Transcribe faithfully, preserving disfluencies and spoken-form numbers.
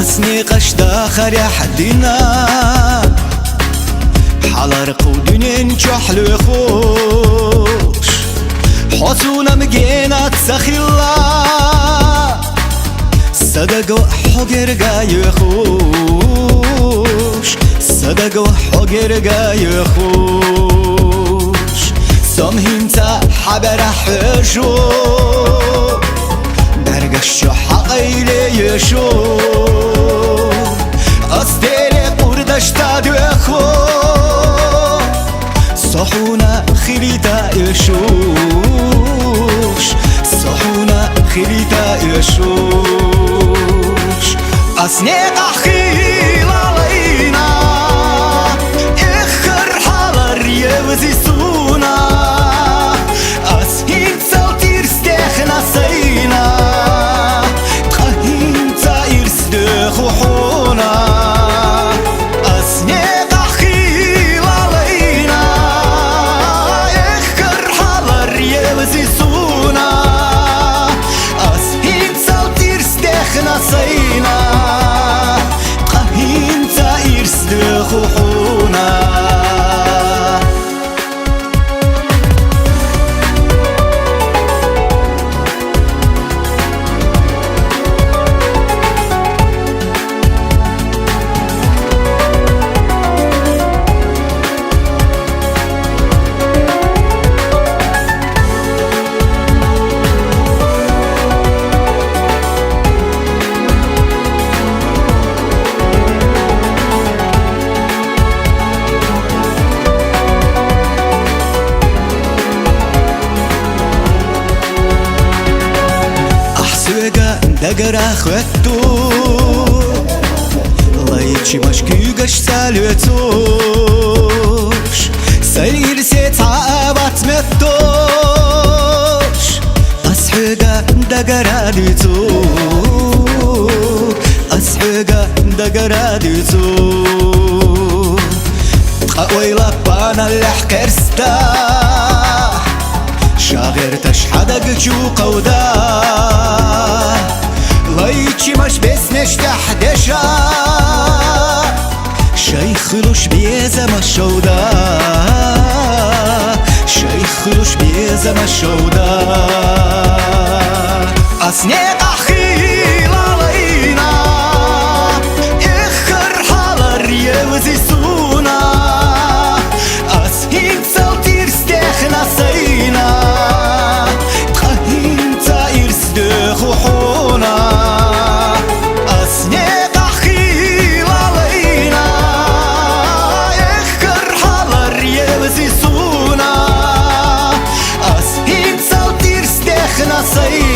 Ас некъаш дахарехь дина, хьалар кху дуьнен чохь лоьхуш. Хьо суна-м генат ца хилла, сан даго хьо герга йоьхуш, сан даго хьо герга йоьхуш. Со-м хӀинца хьан берахь хьоьжу, бӀаьргаш чу хьан къайле йоьшу. Ас деле къурдаш ца доьху, со хьуна хилийта оьшуш, со хьуна хилийта оьшуш. Ас некъахь хилалайна, эххар хьалар евзи суна. Ас хӀинцал тирс техна сайна, ткъа хӀинца ирс доьху хьуна. Ас некъахь хилалайна, эххар хьалар евзи суна. Ас хӀинцал тирс техна сайна, ткъа хӀинца ирс доьху хьуна. Ахь соьга дагара хоьтту, лайчимаш куьйгаш ца лоьцуш, сайн ирсе цхьа а вац моьттуш. Ас хьоьга дагара дуьйцу, ас хьоьга дагара дуьйцу. Ткъа ойла паналлехь кхерста, ша гӀерташ хьан даг чу кховда. Лайчимаш беснеш тӀехь деша, шайх хуьлуш безамаш шовда, шайх хуьлуш безамаш шовда. Ас некъахь хилалайна, эххар хьалар евзи суна. Ас хӀинцал тирс техна сайна, ткъа хӀинца ирс доьху хьуна. Ас некъахь хилалайна, эххар хьалар евзи суна. Ас хӀинцал тирс техна сайна,